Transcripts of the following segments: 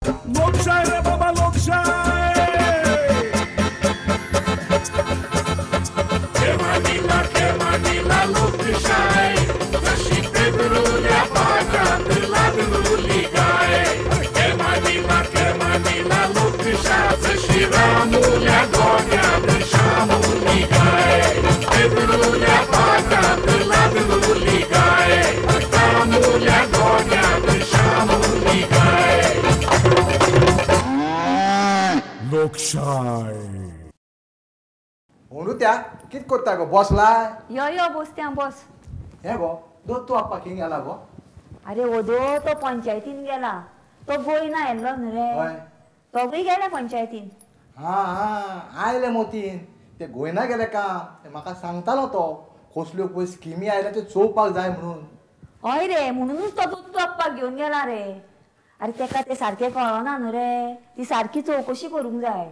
लोकशाय रे बाबा लोकशाय. खेमानीला खेमानीला लोकशाय, जशी पेदरुल्या पाटात लागलुली गाय. खेमानीला खेमानीला लोकशाय, जशी रामुल्या गोट्यात शामुली गाय. पेदरुल्या पाटात लागलुली गाय, रामुल्या गोट्यात शामुली गाय. लोकशाय. अमृत्या कित करता गो, बसला? यो यो बसत्या बस. हे गो दत्तू आप्पा खंय गेला गो? अरे ओदो तो पंचायतीन गेला, तो गोयना येल्लो न्हू रे, तोवूय गेला पंचायतीन. हा हा आयले मोतीन, ते गोयना गेले का ते म्हाका सांगतालो तो, कसल्यो पळय स्किमी आयल्या त्यो चोवपाक जाय म्हणून. हय रे, म्हणूनच तो दत्तू आप्पाक घेवन गेला रे. अरे तेका ते सारकें कळना न्हू रे, ती सारकी चवकशी करूंक जाय.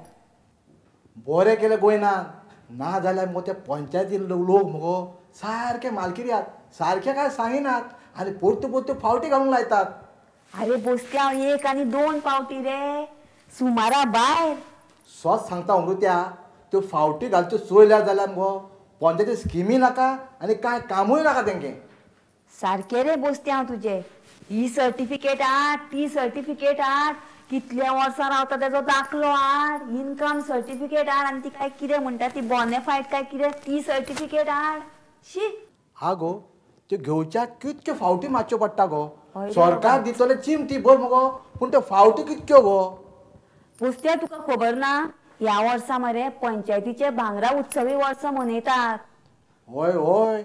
बरें केलें गोयनान, ना जाल्यार मगो ते पंचायती लोक मगो सारके मालकिऱ्यात, सारके काय सांगिनात आनी परत्यो परत्यो फावटी घालूंक लायतात. अरे बसत्या एक आनी दोन पावटी रे, सुमारा भायर. सत सांगता अमृत्या, त्यो फावटी घालच्यो चोयल्यार जाल्यार मगो पंचायती स्किमी नाका आनी कांय कामूय नाका तेंगे. सारकें रे बसत्या तुजें, ही सर्टिफिकेट हाड, ती सर्टिफिकेट हाड, कितल्या वर्सां रावता तेजो दाखलो हाड, इनकम सर्टिफिकेट हाड, आनी ती काय कितें म्हणटा ती बोनेफायड काय कितें ती सर्टिफिकेट हाड. शी आगो त्यो घेवच्याक कितक्यो फावटी मारच्यो पडटा गो. सरकार दितले चिमटी भर मगो, पूण त्यो फावटी कितक्यो गो. पुस्त्या तुका खबर ना, ह्या वर्सा मरे पंचायतीचे भांगरा उत्सवी वर्स मनयतात. हय हय,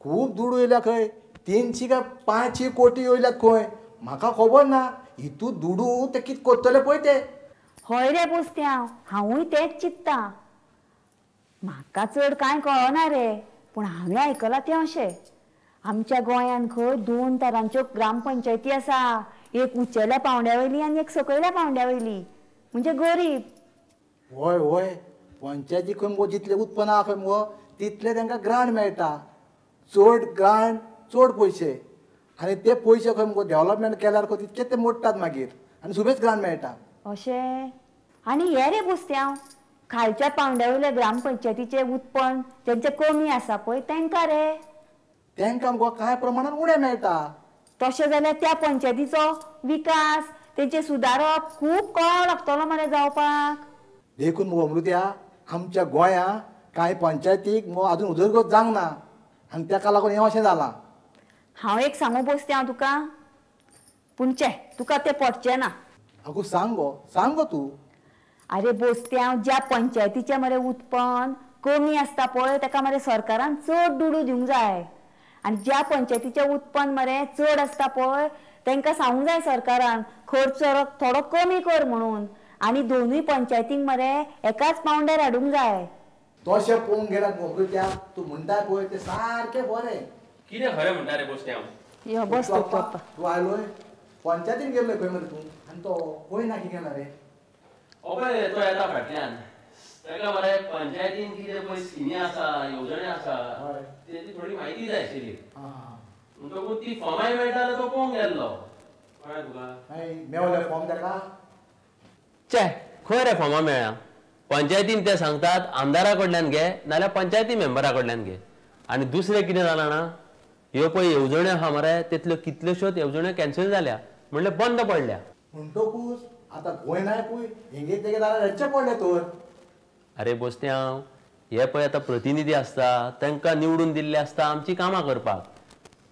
खूब दुडू येयल्या खंय, 300 काय 500 कोटी येयल्यात खंय, म्हाका खबर ना. हितू दुडू ते कित करतले पळय ते. हय रे पुस्त्या, हांवूय तेंच चिंत्ता. म्हाका चड कांय कळना रे, पूण हांवें आयकलां तें अशें, आमच्या गोंयांत खंय 2 तरांच्यो ग्रामपंचायती आसा, एक उंचेल्या पावंड्या वयली आनी एक सकयल्या पावंड्या वयली, म्हणजे गरीब. हय हय, पंचायती खंय मगो जितलें उत्पन्न आहा खंय मगो तितलें तांकां ग्रांट मेळटा, चड ग्रांट चड पयशे, आनी ते पयशे खंय मगो डेवलपमेंट केल्यार खंय तितके ते मोडटात मागीर आनी सुबेज ग्रांट मेळटा. अशें. आनी हे रे बुस्त्यांव, खालच्या पावंड्या वयल्या ग्रामपंचायतीचें उत्पन्न तेंचें कमी आसा पळय तेंकां रे, तेंकां मगो कांय प्रमाणान उणें मेळटा. तशें जाल्यार त्या पंचायतीचो विकास तेंचें सुदारप खूब कळाव लागतलो मरे जावपाक. देखून मगो अमृत्या, आमच्या गोंयांत कांय पंचायतीक मगो आजून उदरगत जावंक ना आनी तेका लागून हें अशें जालां. हांव एक सांगू बसते हांव तुका, पूण चे तुका तें पटचें ना. आगो सांग गो, सांग गो तूं. अरे बसते हांव, ज्या पंचायतीचें मरे उत्पन्न कमी आसता पळय तेका मरे सरकारान चड दुडू दिवंक जाय, आनी ज्या पंचायतीचें उत्पन्न मरे चड आसता पळय तेंकां सांगूंक जाय सरकारान खर्च थोडो कमी कर म्हणून, आनी दोनूय पंचायतींक मरे एकाच पावंड्यार हाडूंक जाय. तशें पळोवंक गेल्यार अमृत्या तूं म्हणटाय पळय तें सारकें बरें. कितें खरें म्हणटा रे बसत्या? यो बस तूं आयलोय पंचायतीन गेल्लो खंय मरे तूं, आनी तो खंय ना खंय गेला रे? अबय तो येता फाटल्यान, ताका मरे पंचायतीन कितें पळय स्किमी आसा, येवजण्यो आसा, तेजी थोडी म्हायती जाय आशिल्ली, म्हणटकूच ती फॉर्माय मेळटा जाल्यार तो पळोवंक गेल्लो. कळ्ळें तुका? मेवलें फॉर्म ताका? चे खंय रे फॉर्मां मेळ्ळा? पंचायतीन ते सांगतात आमदारा कडल्यान घे नाल्यार पंचायती मेंबरा कडल्यान घे. आनी दुसरें कितें जालां ना, ह्यो पळय येवजण्यो आहा मरे तितल्यो कितल्योश्योच येवजण्यो कॅन्सल जाल्या, म्हणल्यार बंद पडल्या. म्हणटकूच आतां गोंयनाकूय हेंगे तेगे जाल्यार रडचें पडलें तर. अरे बोस्त्यांव, हे पळय आतां प्रतिनिधी आसता तांकां निवडून दिल्ले आसता आमची कामां करपाक,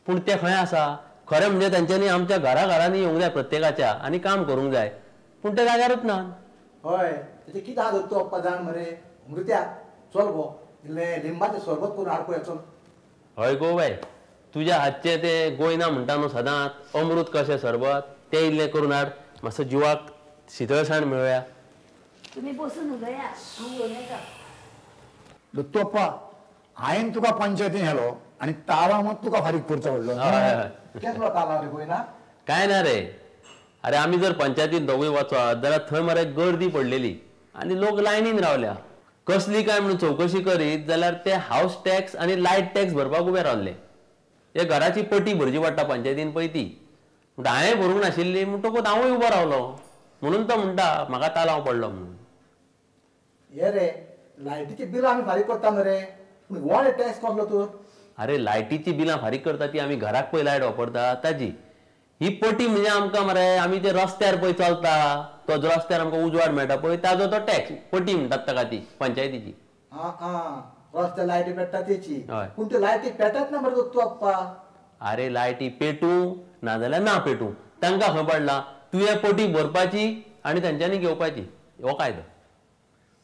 पूण ते खंय आसा? खरें म्हणजे तेंच्यांनी आमच्या घरा घरांनी येवंक जाय प्रत्येकाच्या आनी काम करूंक जाय, पूण ते जाग्यारूच ना. हय, तेचें कितें आहा दत्तू अप्पा जाण मरे. अमृत्या चल गो, इल्लें लिंबाचें सरबत करून हाड पळय, चल. हय गो बाय, तुज्या हातचें तें गोयना म्हणटा न्हू सदांच अमृत कशें सरबत, तें इल्लें करून हाड, मातसो जिवाक शितळसाण मेळया. तुमी बसून उलया, हांव घेवन येता. दत्तू अप्पा, हांवें तुका पंचायतीन व्हेलो आनी तालांव मात तुका फारीक करचो पडलो. केसलो तालांव रे गोयना? कांय ना रे, अरे आमी जर पंचायतीन दोगूय वचत जाल्यार थंय मरे गर्दी पडलेली आनी लोक लायनीन रावल्या, कसली काय म्हणून चवकशी करीत जाल्यार ते हावस टॅक्स आनी लायट टॅक्स भरपाक उबे रावले. हे घराची पटी भरची पडटा पंचायतीन पळय ती, म्हणटा हांवें भरूंक नाशिल्ली म्हणटकूच हांवूय उबो रावलो. म्हणून तो म्हणटा म्हाका तालांव पडलो म्हणून. हे रे लायटीची बिलां आमी फारीक करता मरे, पूण गोंय टॅक्स कसलो तर? अरे लायटीची बिलां फारीक करता ती आमी घराक पळय लायट वापरता ताजी. ही पटी म्हणजे आमकां मरे आमी ते रस्त्यार पळय चलता तो रस्त्यार आमकां उजवाड मेळटा पळय ताजो तो टॅक्स, पटी म्हणटात ताका ती पंचायतीची. आं आं रस्त्यार लायटी पेट्टा तेची. पूण त्यो लायटी पेटत ना मरे दत्तू आप्पा. अरे लायटी पेटूं नाजाल्यार ना पेटूं तांकां खंय पडला, तुवें पटी भरपाची आनी तांच्यांनी घेवपाची, हो कायदो.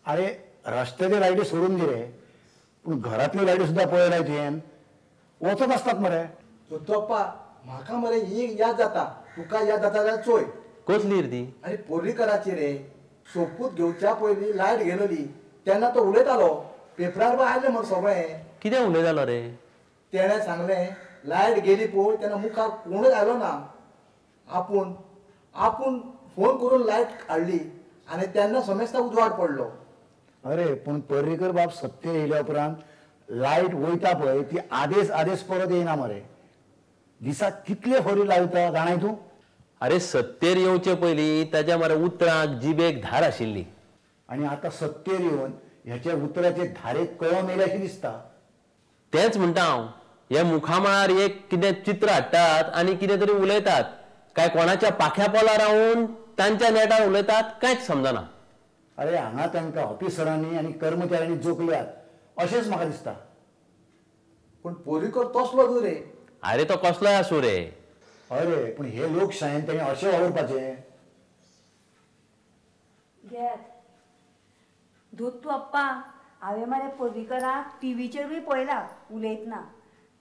अरे रस्त्याची लायटी सोडून दी रे, पूण घरातल्यो लायटी सुद्दां पळयलाय तुवें, वचत आसतात मरे. दत्तू आप्पा म्हाका मरे एक याद जाता, तुका याद जाता जाल्यार चोय. कसली रे ती? आनी पर्रीकराची रे, सोपूत घेवच्या पयलीं लायट गेलेली तेन्ना तो उलयतालो, पेपरार बी आयलें मरे सगळें. कितें उलयतालो रे? तेणें सांगलें लायट गेली पळय तेन्ना मुखार कोणूच आयलो ना, आपूण आपूण फोन करून लायट हाडली आनी तेन्ना समेस्ता उजवाड पडलो. अरे पूण पर्रीकर बाब सत्तेर येयल्या उपरांत लायट वयता पळय ती आदेस आदेस परत येयना मरे, दिसाक कितले फावटी लायता जाणाय तूं? अरे सत्तेर येवचे पयलीं ताच्या मरे उतरांक जिबेक धार आशिल्ली, आनी आतां सत्तेर येवन ह्याच्या उतराचे धारेक कळम येयल्याशी दिसता. तेंच म्हणटा हांव, हे मुखामळार एक कितें चित्र हाडटात आनी कितें तरी उलयतात, काय कोणाच्या पाख्या पोला रावन तांच्या नेटार उलयतात कांयच समजना. अरे हांगा तांकां ऑफिसरांनी आनी कर्मचाऱ्यांनी जोखल्यात अशेंच म्हाका दिसता. पूण पर्रीकर तसलो न्हू रे. अरे तो कसलोय आसूं रे. अरे पूण हे लोकशायेन तेणें अशें वावुरपाचें? घेत दत्तू आप्पा, हांवें मरे पर्रीकराक टिवीचेरूय पळयला उलयतना,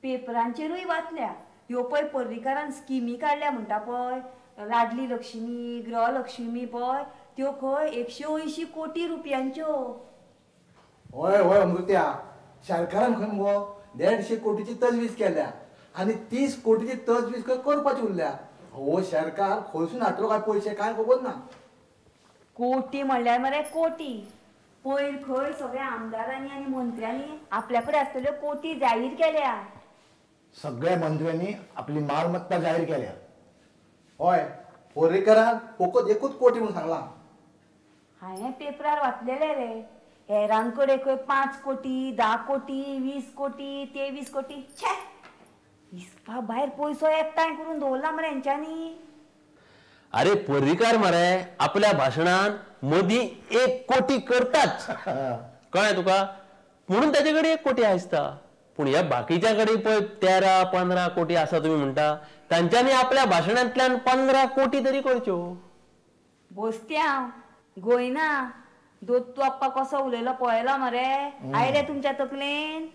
पेपरांचेरूय वाचल्या. ह्यो पळय पर्रीकरान स्किमी काडल्या म्हणटा पळय, लाडली लक्ष्मी, गृहलक्ष्मी पळय, त्यो खंय 180 कोटी रुपयांच्यो. हय हय अमृत्या, सरकारान खंय मुगो 150 कोटीची तजवीज केल्या आनी 30 कोटीची तजवीज खंय करपाची उरल्या. हो सरकार खंयसून हाडटलो काय पयशे काय खबर ना. कोटी म्हणल्यार मरे कोटी. पयर खंय सगळ्या आमदारांनी आनी मंत्र्यांनी आपल्या कडेन आसतल्यो कोटी जाहीर केल्या. सगळ्या मंत्र्यांनी आपली मालमत्ता जाहीर केल्या. हय पर्रीकरान फकत 1 कोटी म्हणून सांगलां. हांवें पेपरार वाचलेले रे, हेरां कडेन खंय 5 कोटी, 10 कोटी, 20 कोटी, 23 कोटी. छे, हिसपा भायर पयसो एकठांय करून दवरला मरे हेंच्यांनी. अरे पर्रीकार मरे आपल्या भाशणान मदीं 1 कोटी करताच, कळ्ळें तुका, म्हणून ताचे कडेन 1 कोटी आसता. पूण ह्या बाकीच्या कडेन पळय 13-15 कोटी आसा तुमी म्हणटा, तांच्यांनी आपल्या भाशणांतल्यान 15 कोटी तरी करच्यो. बोसत्या गोयना दत्तू आप्पा कसो उलयलो पळयलो मरे, आयले तुमच्या तकलेन?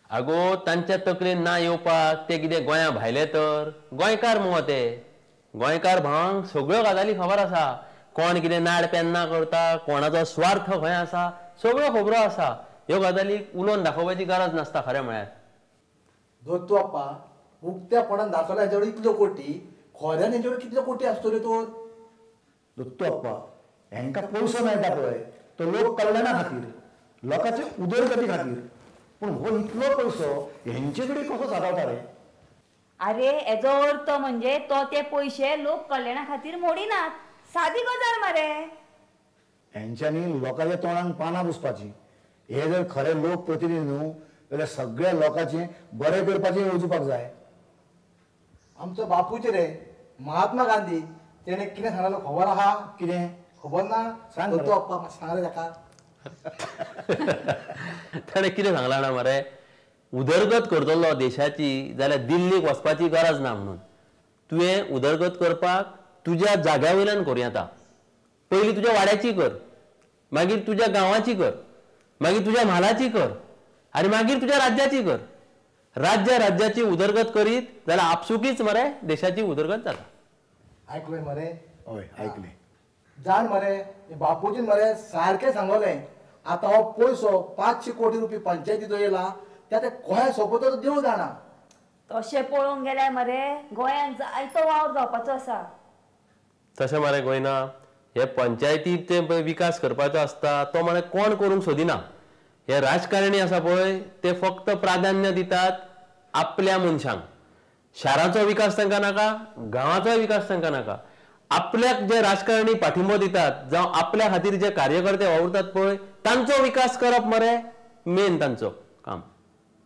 आगो तांच्या तकलेन ना येवपाक ते कितें गोंया भायले तर? गोंयकार मुगो ते, गोंयकार भावांक सगळ्यो गजाली खबर आसा, कोण कितें नाड पेन्ना करता, कोणाचो स्वार्थ खंय आसा, सगळ्यो खबरो आसा. ह्यो गजाली उलोवन दाखोवपाची गरज नासता खरें म्हळ्यार. दत्तू आप्पा उक्त्यापणान दाखयला हेच्या कडेन इतल्यो कोटी, खऱ्यान हेच्या कडेन कितल्यो कोटी आसतल्यो तर? दत्तू आप्पा हेंकां पयसो मेळटा पळय तो लोक कल्याणा खातीर, लोकांचे उदरगती खातीर, पूण हो इतलो पयसो हेंचे कडेन कसो सादावता रे? अरे हेजो अर्थ म्हणजे तो ते पयशे लोक कल्याणा खातीर मोडिनात, सादी गजाल मरे. हेंच्यांनी लोकांच्या तोंडांक पानां पुसपाची. हे जर खरे लोक प्रतिनिधी न्हू जाल्यार सगळ्या लोकांचें बरें करपाचें येवजुपाक जाय. आमचो बापूची रे महात्मा गांधी, तेणें कितें सांगलें खबर आहा? कितें खबर ना? सांग दत्तू आप्पा सांगलें ताका. ताणें कितें सांगलां ना मरे, उदरगत करतलो देशाची जाल्यार दिल्लीक वचपाची गरज ना म्हणून. तुवें उदरगत करपाक तुज्या जाग्या वयल्यान करूं येता. पयलीं तुज्या वाड्याची कर, मागीर तुज्या गांवाची कर, मागीर तुज्या म्हालाची कर, आनी मागीर तुज्या राज्याची कर. राज्य राज्याची उदरगत करीत जाल्यार आपसुकीच मरे देशाची उदरगत जाता. आयकलें मरे? हय आयकलें. जाण मरे बापूजीन मरे सारकें सांगलें, आतां हो पयसो 500 कोटी रुपया पंचायतीचो येयला ते आतां गोंया सोंपतलो देव जाणा. तशें पळोवंक गेल्यार मरे गोंयांत जायतो वावर जावपाचो आसा. तशें मरे गोंयना हे पंचायतीत ते विकास करपाचो आसता तो मरे कोण करूंक सोदिना. हे राजकारणी आसा पळय ते फक्त प्राधान्य दितात आपल्या मनशांक. शाराचो विकास तांकां नाका, गांवाचोय विकास तांकां नाका. आपल्याक जे राजकारणी पाठिंबो दितात जावं आपल्या खातीर जे कार्यकर्ते वावुरतात पळय तांचो विकास करप मरे मेन तांचो काम.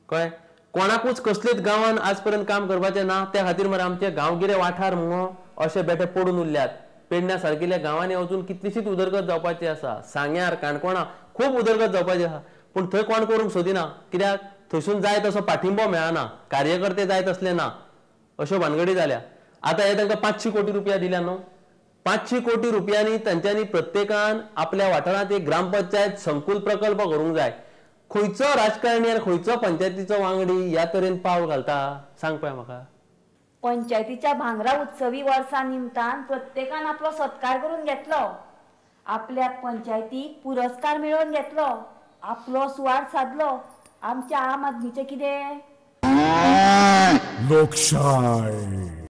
कळ्ळें? कोणाकूच कसलेच गांवान आज पर्यंत काम करपाचें ना. त्या खातीर मरे आमचे गांवगिरे वाठार मुगो अशे बेठे पडून उरल्यात. पेडण्या सारकिल्ल्या गांवांनी वचून कितलीशीच उदरगत जावपाची आसा. सांग्यार काणकोणा खूब उदरगत जावपाची आसा, पूण थंय कोण करूंक सोदिना. कित्याक? थंयसून जाय तसो पाठिंबो मेळना, कार्यकर्ते जाय तसले ना, अश्यो भानगडी जाल्या. आतां हे तांकां 500 कोटी रुपया दिल्या न्हू. 500 कोटी रुपयांनी तांच्यांनी प्रत्येकान आपल्या वाठारांत एक ग्रामपंचायत संकुल प्रकल्प करूंक जाय. खंयचो राजकारणी आनी खंयचो पंचायतीचो वांगडी ह्या तरेन पावल घालता सांग पळय म्हाका. पंचायतीच्या भांगरा उत्सवी वर्सा निमतान प्रत्येकान आपलो सत्कार करून घेतलो, आपल्या पंचायतीक पुरस्कार मेळोवन घेतलो, आपलो सुवार्थ सादलो. आमच्या आम आदमीचें कितें? लोकशाय.